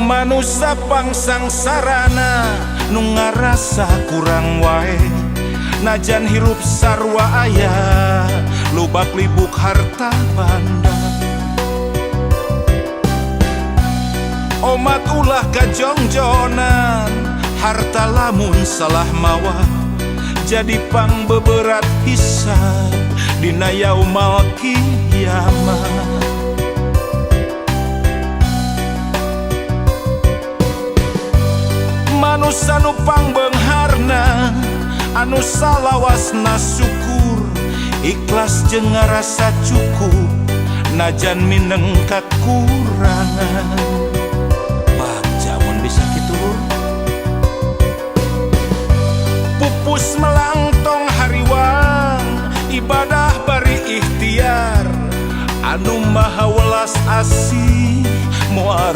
Manusa pangsangsarana nu ngarasa kurang wae, najan hirup sarua aya lubak libuk harta banda. Omat ulah kajongjonan harta, lamun salah mawa jadi pang beberat hisab dina yaumal kiamat. Manusa nu pangbeungharna anu salawasna syukur, ikhlas jeung ngarasa cukup najan mineng kakurangan. Bagja mun bisa kitu, lur. Pupus melangtong hariwang ibadah bari ikhtiar, anu maha welas asih moal.